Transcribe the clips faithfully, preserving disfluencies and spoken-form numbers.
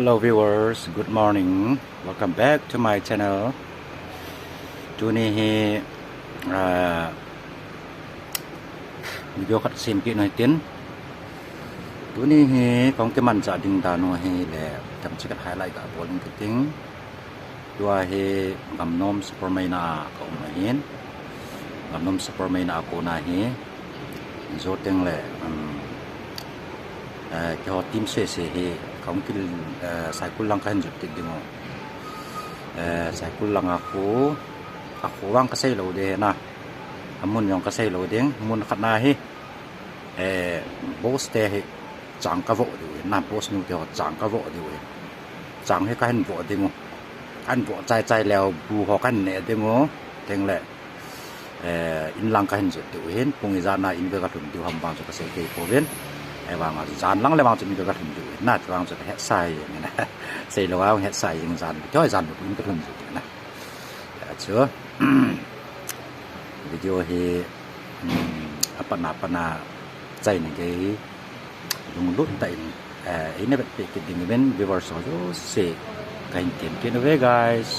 Hello viewers, good morning. Welcome back to my channel. Tuni hi, ah, video khat sem kit nu hitin. Tuni hi kong kimanchah ding dan u hi le, tamchi khat highlight ga bol ding kit ding. Tua hi Gamnom Super Maina a ka um ahin. Gamnom Super Maina a kona hi. Jou teng le, um, eh, keiho team sese hi, kong kil, eh, Saikul lang kahin jot kit ding u. Eh, Saikul lang a khu, a khu vang kasei lou ding na. Amun jong kasei lou ding, mun khat na hi. Eh, boss te hi chang kavoh diu ahi, na boss nu te ho chang kavoh diu ahi. Chang hi kahin voh ding u. Kahin voh chai chai leu bu ho kahin neh ding u. Teng le, eh, in lang kahin jot diu ahin, pung ijat na in ve kalhun diu ham vang chu kasei kei pouvin. Ahivang a jan lang le vang chu in ve kalhun diu ahin, na chu vang chu kahetsa jeng na. Sei lou a hetsa jeng jan, keiho jan in kalhun diu ahin na. Tua chu, video hi, um, apat na, apat na chai na gei lunglut tah in, eh, eina vetpeh kit ding uvin viewers ho jouse kahin tem kit uve guys.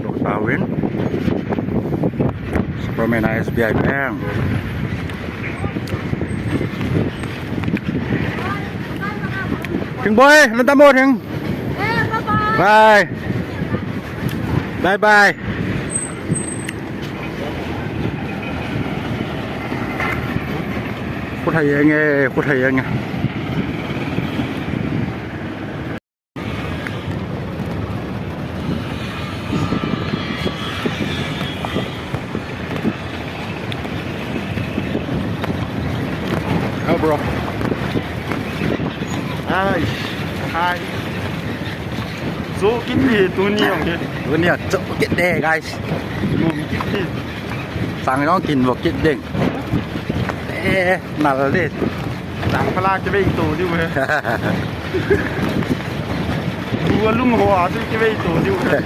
Doh tauvin. Superman S B I Bank. Thing boy, nang dam mo Thing. Bye. Bye bye. Khu thei eng e, khu thei eng e. Hello, bro. Hi. Hi. Cho kit ni tuni jong hi. Tuni a cho kit de, guys. Cho kit ni. Sang jong kin vo kit ding. Eh, nal de. Sang pala kivei to diu he. Bu alum ho a chu kivei to diu he.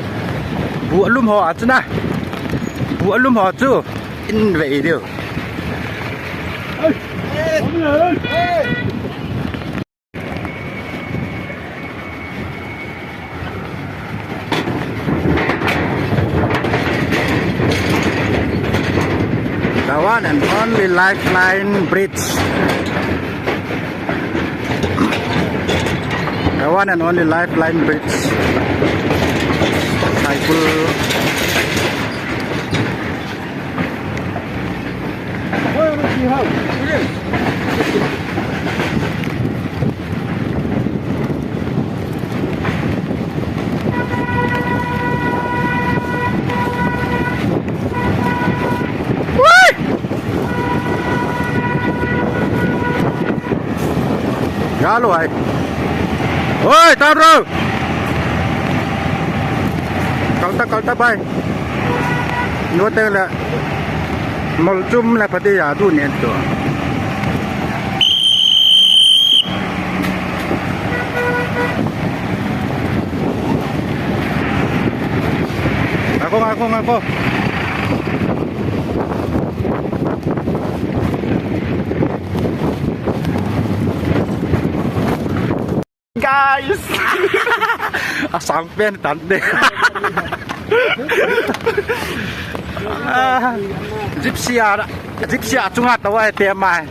Bu alum ho a chu na. Bu alum ho chu in vei diu. The one and only lifeline bridge. The one and only lifeline bridge. Saikul. Galo ai. Oi, taro. Kalta, kalta bai. Noteng le. Mol chum le pati ya du nen to. Ngako, ngako, ngako. Guys! Asang pen tan de. Ah, Gypsy a, Gypsy a chunga tou a te mai.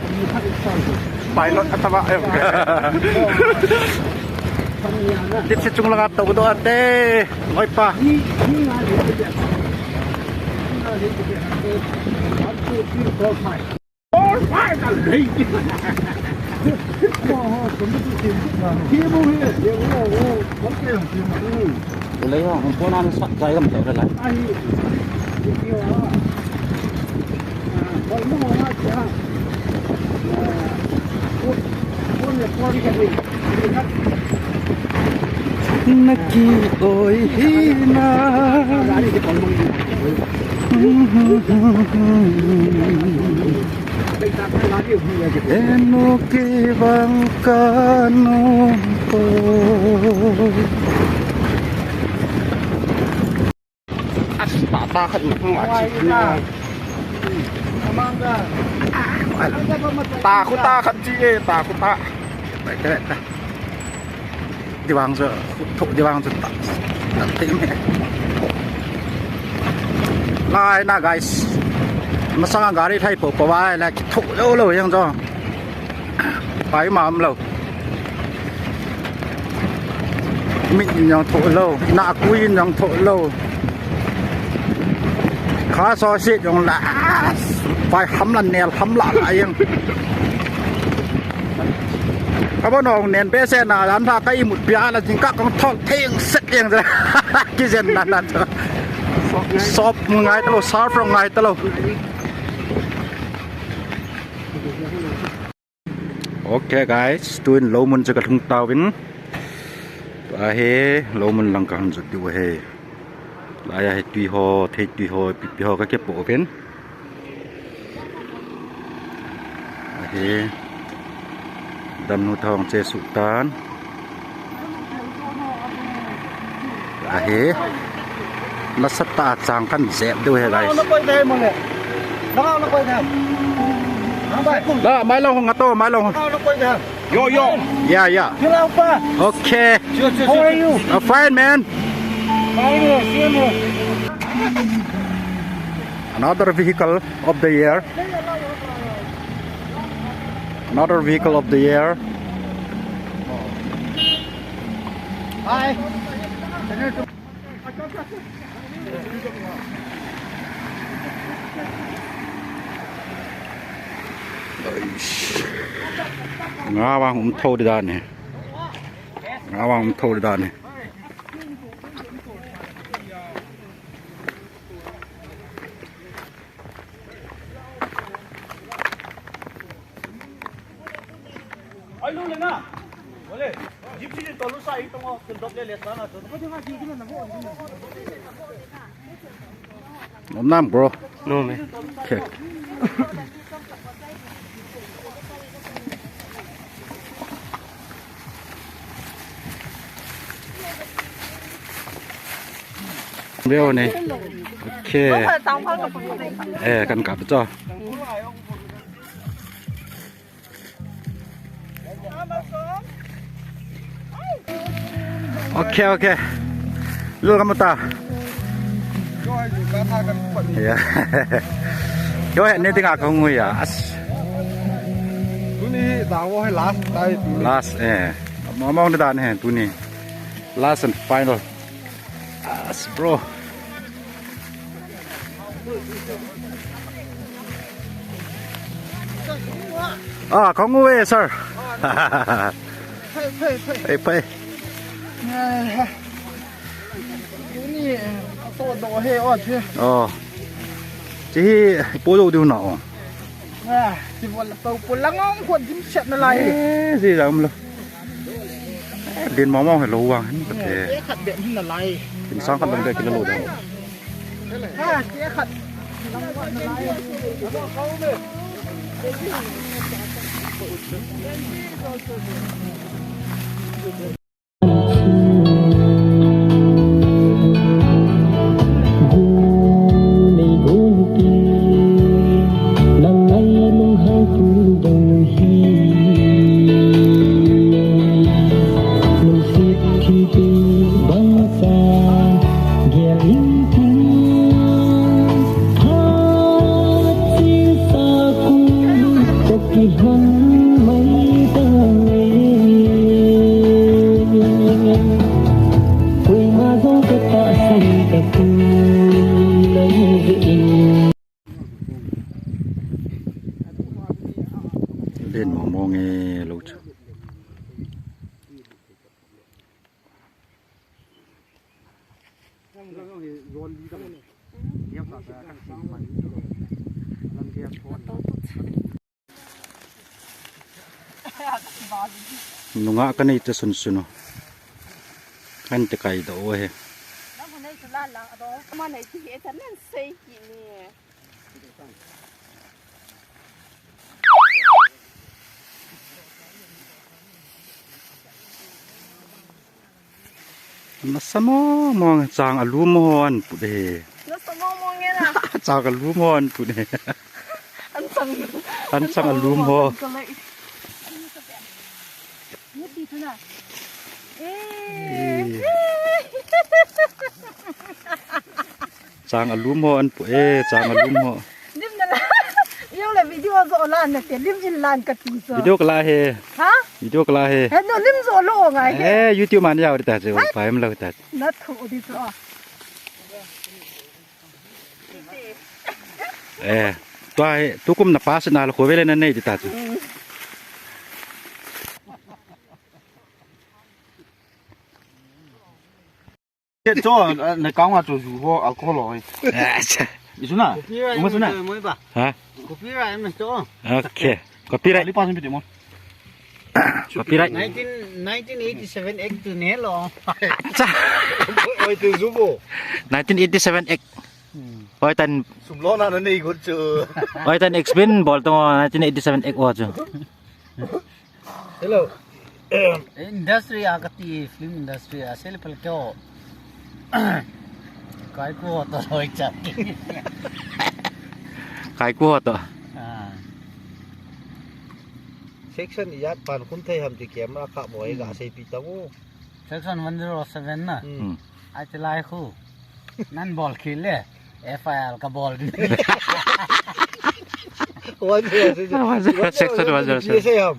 Pilot a tava. Gypsy chung langa tou do a te. Oi pa. Naki oi hina. Eno kivang kanu ko. As, tata khat in hung a chip na. Ai, ta khu ta khan chi e, ta khu ta. Bai te ta. Di vang jo, tho di vang jo ta. Ta te me. Lai na guys. Masanga gari thai po po vai la ki tho lo lo yang jo. Pai ma am lo. Mit in jong tho lo, na kui in jong tho lo. Kha so sit jong la, pai ham la nel ham la la yang. Abo nong nen pe se na dan tha ka imut pia la jing ka kong thol theng set yang. Ki jen na na. Sop ngai ta lo, sar from ngai ta lo. Ok guys, tuin lou mun chu ka lhung tauvin. Tua hi lou mun lang ka hung jot diu ahi. Lai a hi tui ho, thei tui ho, pi pi ho ka kipoh uvin. Ahi. Damnu thong che suh tan. Ahi. Nasatah a chang kan jep diu ahi, guys. La, mai long hung ato, mai long hung. Yo, yo. Yeah, yeah. Okay. How are you? Uh, fine, man. Fine, same here. Another vehicle of the year. Another vehicle of the year. Hi. Nga vang um tho di dan hi. Nga vang um tho di dan hi. Nom nam, bro. No, man. Okay. Veo ne. Okay. Eh, kan kap cho. Okay, okay. Lul kamu ta. Ya. Yo, ni tinga kong ya. As. Tuni, dawo hai last, tai tuni. Last, eh. Mamong ni dan, eh, tuni. Last and final. As, bro. Ah, kong uve, sir. Phai, phai, phai. Phai, phai. Tuni, ato do he, o, che. Oh. Che hi, po do diu na, oh. Ah, si wala pau po lang ang ko dim set na lai. Eh, si dam lo. Din mama he lo wang hin kate. Khat be hin na lai. Tin sang khat dang be kila lo dang. Ha, khat. Len mong mong e lo chu. Nunga ka nei te sun sunu. Kan te kai do he. Nasa mong mong chang alu mo an pu de. Nasa mong mong e na. Chang alu mo an pu de. An chang. An chang alum ho. Chang alum ho an pu e, chang alum ho. Lim na la. Yo le video zo la na te lim in lan ka ti so. Video kala he. Ha? Video kala he. He no lim zo lo ngai he. Eh, YouTube man ya ta che, pa em lo ta. Na thu di so. Eh, tua hi, tukum na pass na lo ko vele na nei di ta chu. Cho, na kang wa cho ju ho alcohol ho. Acha. Isu na. Uma su na. Ha? Copyright me cho. Okay. Copyright. Ali pass me mo. Copyright. Nineteen, nineteen eighty-seven Act tu ne lo. Oi, tu zubo. Nineteen eighty-seven Act. Oi, tan. Sum lo na na nei got chu. Oi, tan explain bol to nineteen eighty-seven Act wa chu. Hello. Industry a kati, film industry a sel pel kyo. Kai ku to loi cha. Kai ku to. Ah. Section ijat pan khum thei ham ti camera kha boi ga sei pi ta u. Section one zero seven na. Hmm. Ai te lai khu. Nan bol khil le. F I R ka bol di. One zero seven. One zero seven, section one zero seven. P S A ham.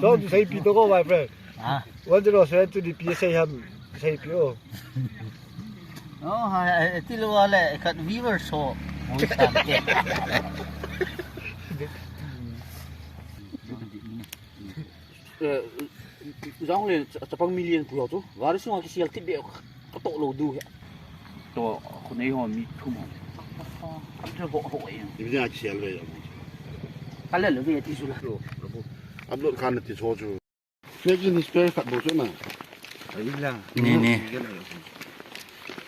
Chon tu sei pi to ko, my friend. Ah. One zero seven tu di P S A ham. Sei pi o. Oh, ha, ha, ti lo le, kat viewer so. Oi, sam ke. Eh, jong le cha-, chapang million pu lo tu. Vari sunga kisel ti be ka to lo du he. To, khu nei ho mi thum ho. Am cha ho ho e. Ibi na kisel ve. Ka le lo ve ti su la. Lo, lo bu. Upload khan ti so chu. Fake in spare khat bo chu na. Ai la. Ni, ni.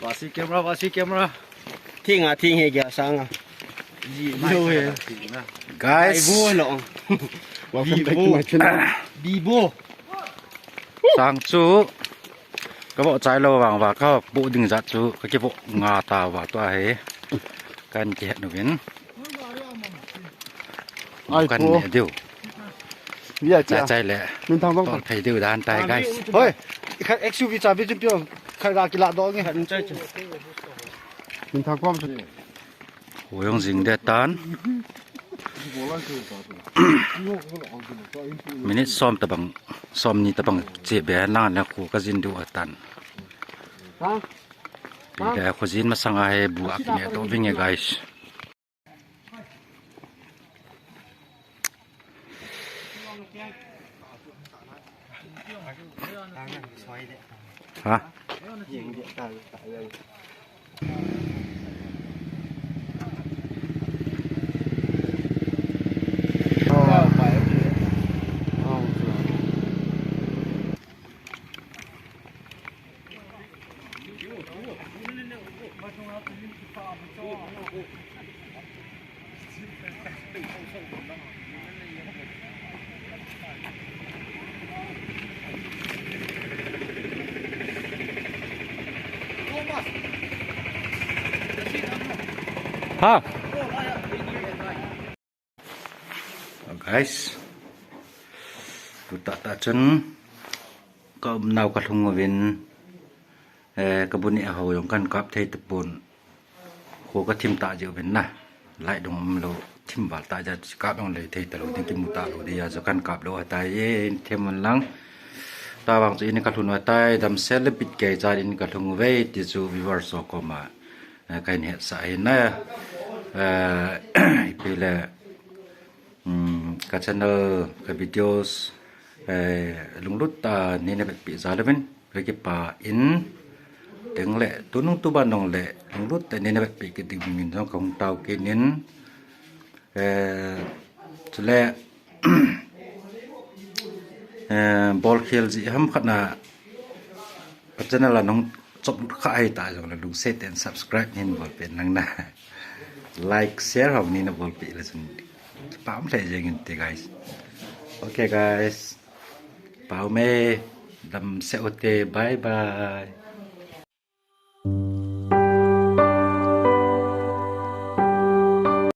Vasi camera, vasi camera. Thing a, thing he kya sang a. Ji, lo he. Guys. Ai, bo lo. Welcome back to my channel. Bibo. Sang chu. Ka bo chai lo vang va, ka bo ding jat chu, ka ki bo nga ta va tua he. Kan ki het nu vin. Ai, kan po. Ne diu. Bia cha cha. Chai le. Min thang dong. Tol thei diu dan tai, guys. Hoi. Khat X U V cha bi chun pio. Khat ga kila dong nge. Khat chai chu. Min thang kom chu. Hu jong jing de tan. Minute som tabang, som ni tabang che be na le khu ka jin diu atan. Pi le khu jin masang a he bu a kine to vinge, guys. Ha? Ha. Guys, tu tah tah chun ka um nau ka lhung uvin, eh, ka bu neh a ho jong kan kap thei tapon, kho ka thim tah jeh uvin na, light dong um lou, thim val tah jeh a kap dong lei thei talou ding, kimu talou ding a, jo kan kap lou ahitai, eh, thim un lang. Tua vang chu in ka lhung uva tai, damsel le bit kei chan in ka lhung uve ti chu viewers ho koma eh, ka hin hetsah ahi na, eh, ipi le, um, ka channel, ka videos, eh, lunglut tah a nei na vetpi jal uvin, ka kipah in, teng le, tunung tuban dong le, lunglut tah a nei na vetpi kit ding in jong ka hung tao kit in, eh, chule, eh, bol khel ji ham khat na, ka channel a nung chop lut kha ahi ta jong le lungset tah in subscribe hin bol pen lang na. Like, share ho nei na bolpeh le chun pah um lheh jeng inte, guys. Okay, guys. Pau me, damsel u te, bye bye.